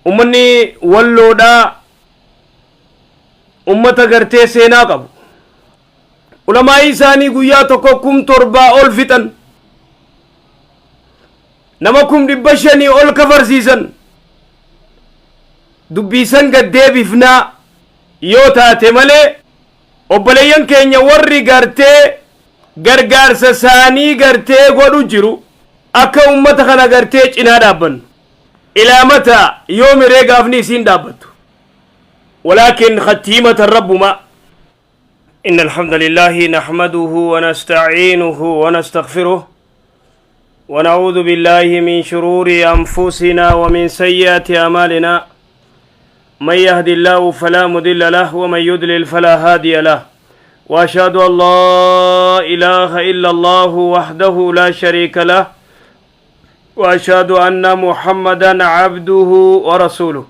Ummanni Walloodhaa ummata gartee seenaa qabu. Ulamaa'ii isaanii guyyaa tokko 7000 ol fixan. Nama 500,000 ol kafarsiisan. Dubbiisan gad deebifnaa yoo taate malee, obboleeyyan keenya warri gartee gargaarsa isaanii gartee godhu jiru, akka ummata kana gartee cinaa dhaabbannu. Ilaa mata, yoomi ree gaafni isiin dhaabbattu? Walaakin khattiimatan rabbuma. إن الحمد لله نحمده ونستعينه ونستغفره، ونعوذ بالله من شرور أنفسنا ومن سيئات أعمالنا. من يهد الله فلا مضل له، ومن يضلل فلا هادي له. وأشهد أن لا إله إلا الله وحده لا شريك له، وأشهد أن محمدا عبده ورسوله.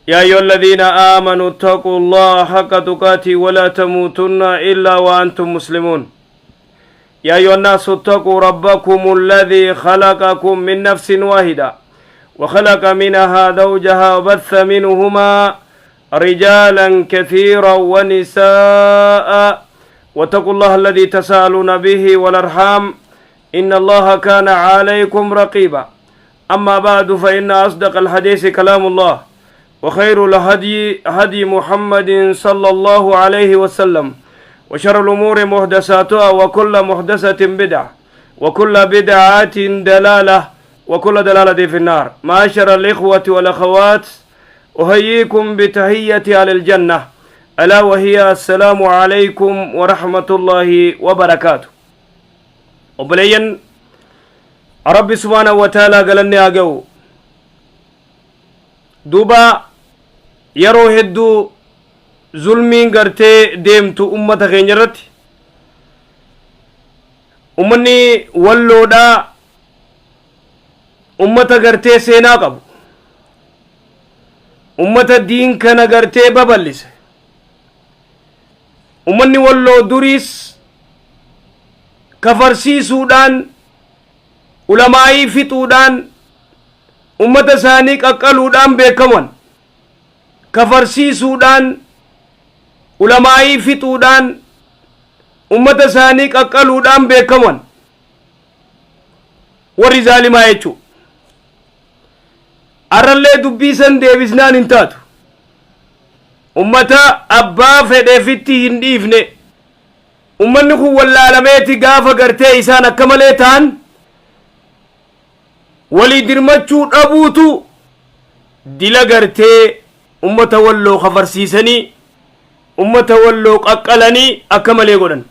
يا أيها الذين آمنوا اتقوا الله حق تقاته ولا تموتن إلا وأنتم مسلمون. يا أيها الناس اتقوا ربكم الذي خلقكم من نفس واحدة، وخلق منها زوجها، وبث منهما رجالا كثيرا ونساء. واتقوا الله الذي تساءلون به والأرحام، إن الله كان عليكم رقيبا. أما بعد، فإن أصدق الحديث كلام الله، وخير الهدي هدي محمد صلى الله عليه وسلم، وشر الأمور محدثاتها، وكل محدثة بدعة، وكل بدعة دلالة، وكل دلالة في النار. معاشر الإخوة والأخوات، أحييكم بتحية أهل الجنة، ألا وهي السلام عليكم ورحمة الله وبركاته. Obboleeyyan, Rabbi subhaanahu wa ta'aalaa galanni haa ga'u. Duuba yeroo hedduu zulmiin gartee deemtu ummata keenya irratti, ummanni Walloodhaa ummata gartee seenaa qabu, ummata diin kana gartee babal'ise. Ummanni Walloo duriis kafarsiisuudhaan, ulamaa'ii fixuudhaan, ummata isaanii qaqqaluudhaan beekaman. Kafarsiisuudhaan, ulamaa'ii fixuudhaan, ummata isaanii qaqqaluudhaan beekaman, warri zaalimaa jechuu. Arrallee dubbii san deebisnaan hin taatu. Ummata abbaa fedheefitti hin dhiifne. Ummanni kun wallaalameeti gaafa gartee isaan akka malee ta'an walii dirmachuu dhabuutu dila gartee ummata Walloo kafarsiisanii, ummata Walloo qaqqalanii akka malee godhan.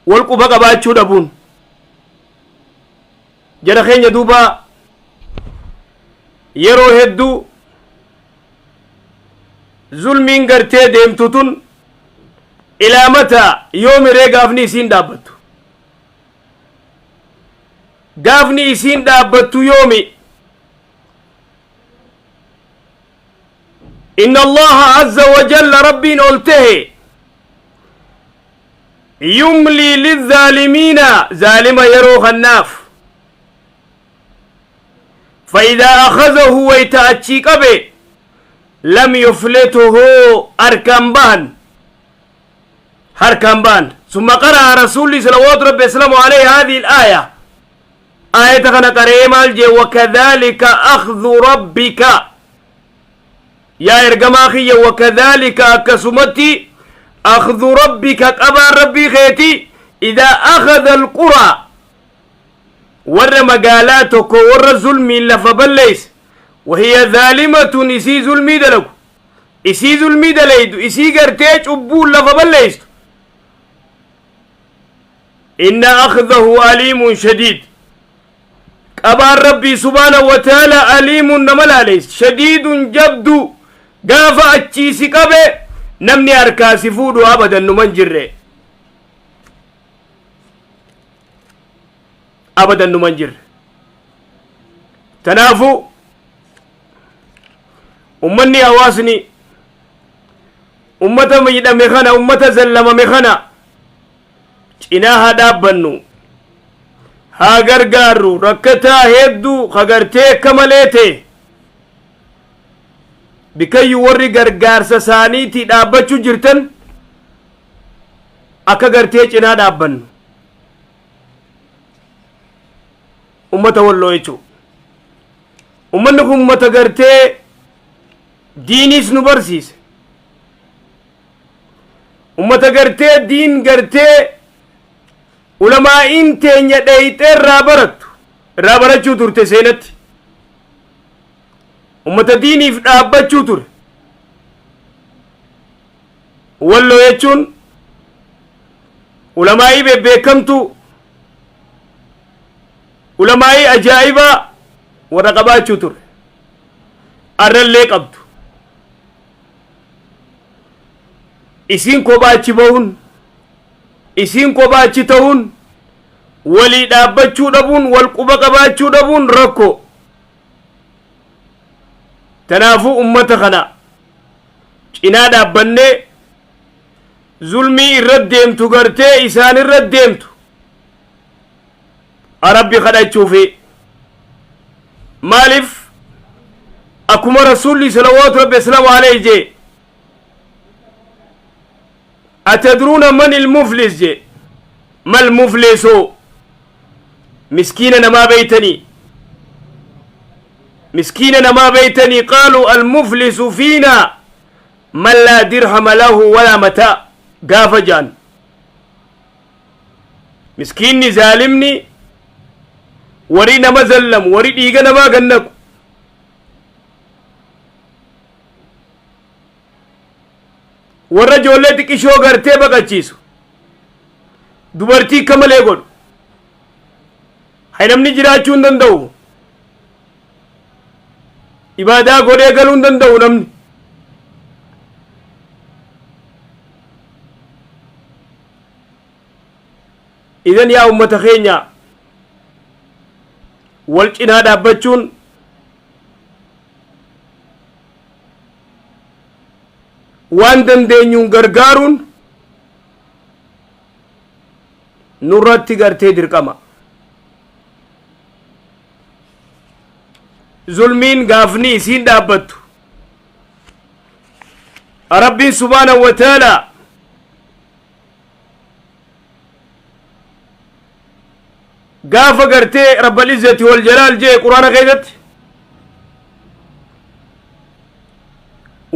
Wal quba qabaachuu dhabuun jara keenya. Duuba yeroo hedduu zulmiin gartee deemtu tun ilaa mata, yoomiree gaafni isiin dhaabbattu? Gaafni isiin dhaabbattu yoomi? Inna Allaha azza wa jalla, Rabbiin ol tahe, yumlii lizaalimiina, zaalima yeroo kannaaf. فإذا أخذه، wayta achii qabe، لم يفلته، harkaan bahan, harkaan bahan. ثم قرأ رسولي صلوات ربي وسلامه عليه هذه الآية، آية kana qara'ee maal jee? وكذلك أخذ ربك، yaa ergamaa kiyya، وكذلك، akkasumatti، أخذ ربك، qabaan Rabbii keeti، إذا أخذ القرى، warra magaalaa tokko, warra zulmiin lafa balleeyse، وهي ظالمة، isii zulmii dalagu, isii zulmii dalaydu, isii gartee cubbuun lafa balleeystu، إن أخذه أليم شديد. Qabaan Rabbii subhaanahu wa ta'ala أليم، nama laaleys، شديد، jabdu. Gaafa achii si qabe namni harkaa si fuudhu abadan numan jirre, abadan numan jirre. Tanaafu ummanni, hawaasni ummata miidhame kana, ummata zallamame kana cinaa haa dhaabbannu. Haa gargaarru rakkataa hedduu ka gartee akka malee ta'e bikayyu warri gargaarsa isaaniitii dhaabbachuu jirtan akka gartee cinaa dhaabbannu ummata Walloo jechuu. Ummanni kun ummata gartee diiniis nu barsiise, ummata gartee diin gartee ulamaa'iin teenya dheeyxee irraa barattu, irraa barachuu turte. Seenatti ummata diiniif dhaabbachuu ture Walloo jechuun. Ulamaa'ii bebbeekamtuu, ulamaa'ii ajaa'ibaa warra qabaachuu ture, arrallee qabdu. Isiin kophaa achi bahuun, isiin kophaa achi ta'uun, walii dhaabbachuu dhabuun, wal quba qabaachuu dhabuun rakkoo. Tanaafuu ummata kana cinaa dhaabbannee zulmii irra deemtu gartee isaan irra deemtu Rabbi kadhachuufi. Maaliif? Akkuma Rasuulli salawaatu rabbi asalaamu alayhi jee, atadruuna man ilmuflis jee, mal muflisu, miskiina namaa beeytanii, miskiina namaa beeytanii? Qaaluu almuflisu fiinaa man laa dirhama lahu walaa mataa. Gaafa jaan miskiinni zaalimni warii nama zallamu, warii dhiiga namaa gannaqu, warra ijoollee xiqqishoo gartee baqachiisu, dubartii akka malee godhu. Hay, namni jiraachuu hin danda'u, ibaadaa godhee galuu hin danda'u namni. Idan yaa ummata keenya, wal cinaa dhaabbachuun waan dandeenyuun gargaaruun nurratti gartee dirqama. Zulmiin gaafni isiin dhaabbattu, Rabbiin subhaanahu wa ta'ala gaafa gartee rabbal izzati wal jalaal jee Quraana keessatti,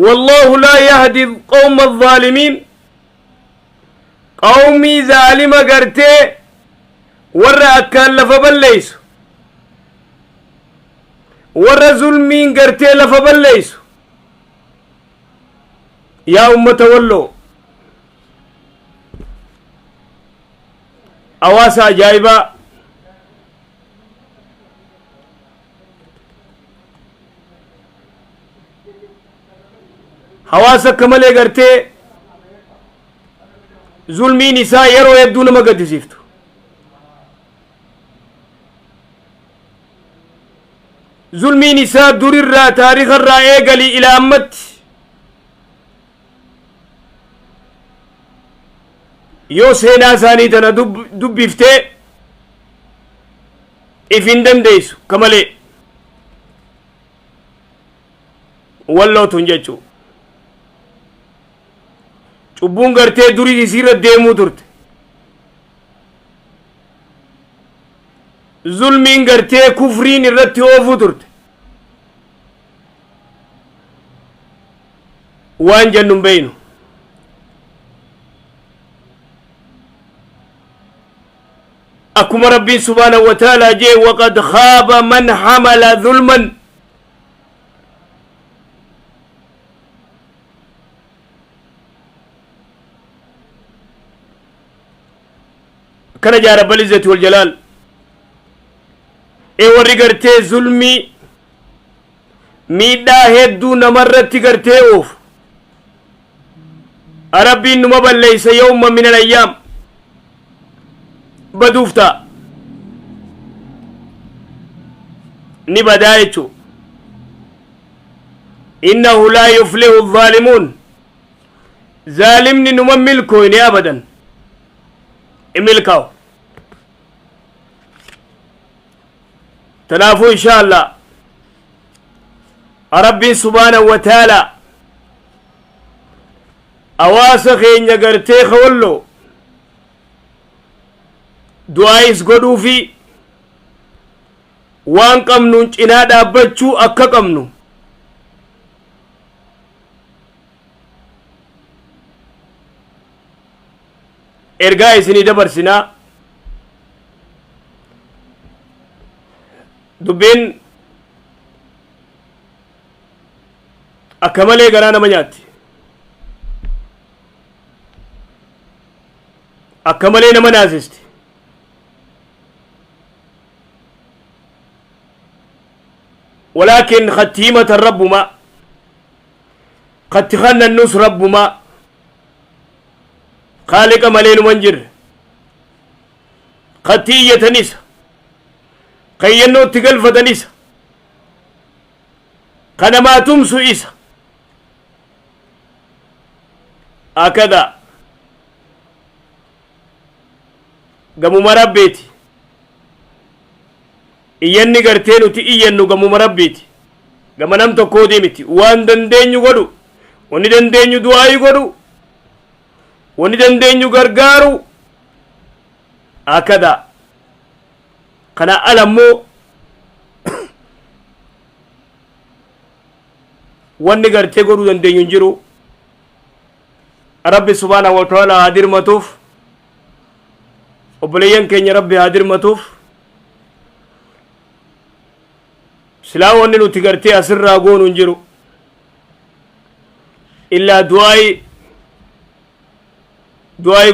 wallaahu laa yahdi qawma alzaalimiin. Qawmii zaalima gartee warra akkaan lafa balleeysu, warra zulmiin gartee lafa balleeysu. Yaa ummata Walloo, hawaasa ajaa'ibaa, hawaasa akka malee gartee zulmiin isaa yeroo hedduu nama gaddisiiftu, zulmiin isaa durirraa taarikarraa eegalii ila ammatti yoo seenaa isaanii tana dubbiftee if hin dandeessu ka malee Walloo tun jechuu. Cubbuun gartee durii isiirra deemuu turte, zulmiin gartee kufriin irratti oofuu turte, waan jennu hin beeynu. Akkuma Rabbiin subhaanahu wa ta'aalaa jee, waqad khaaba man hamala zulman. Akkana jaa rabbal izzati wal jalaal. Ee warri gartee zulmii miidhaa hedduu namarratti gartee oofu, Rabbiin numa balleeysa, yawma min al ayyaam baduuf ta'a, ni badaa jechuu. Innahu laa yuflihu zaalimuun, zaalimni numa milkooyne, abadan hin milkaa'u. Tanaafuu insha Allah Rabbiin subhaanahu wa ta'ala hawaasa keenya gartee ka walloo du'aayis godhuufi waan qabnuun cinaa dhaabbachuu akka qabnu ergaa isinii dabarsinaa. Dubbiin akka malee garaa nama nyaatti, akka malee nama naasisti. Walaakin katti himatan rabbuma, katti kannannus rabbuma kaaliqa malee numan jirre, katti iyyatan isa, ka iyyannootti galfatan isa, ka namaa tumsu isa. Akada gamuma rabbiiti iyyanni gartee nuti iyyannu, gamuma rabbiiti, gama nam tokkooti miti. Waan dandeenyu godhu, wanni dandeenyu du'aayii godhu, wanni dandeenyu gargaaru. Akada kana ala immoo wanni gartee godhuu dandeenyu hin jiru. Rabbi subhaanahu wa ta'ala haa dirmatuuf obboleeyyan keenya, rabbi haa dirmatuuf. Silaa wanni nuti gartee asirraa goonu hin jiru illaa du'aayi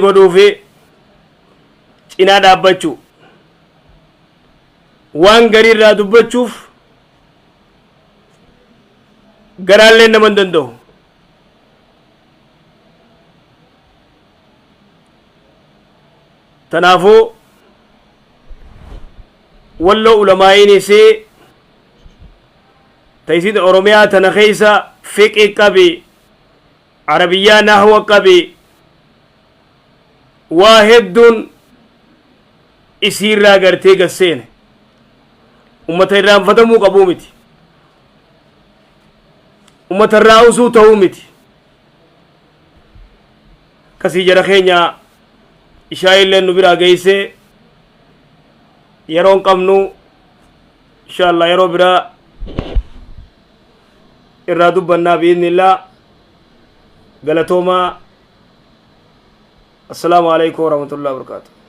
godhuufi cinaa dhaabbachuu. Waan garii irraa dubbachuuf garaallee nama hin danda'u. Tanaafuu walloo ulamaa'iinis ta isin Oromiyaa tana keessa fiqi qabi, arabiyyaa, nahwa qabi, waa hedduun isiirraa gartee gasseene ummata irraanfatamuu qabuu miti, ummata irraa usuu ta'uu miti. Akkasii jara keenya, ishaa illee nu biraa geeyse, yeroon qabnu. Insha Allah yeroo biraa irraa dubbannaa bi'iznillah. Galatoomaa. Assalaamu alaikum warahmatullahi wabarakatuh.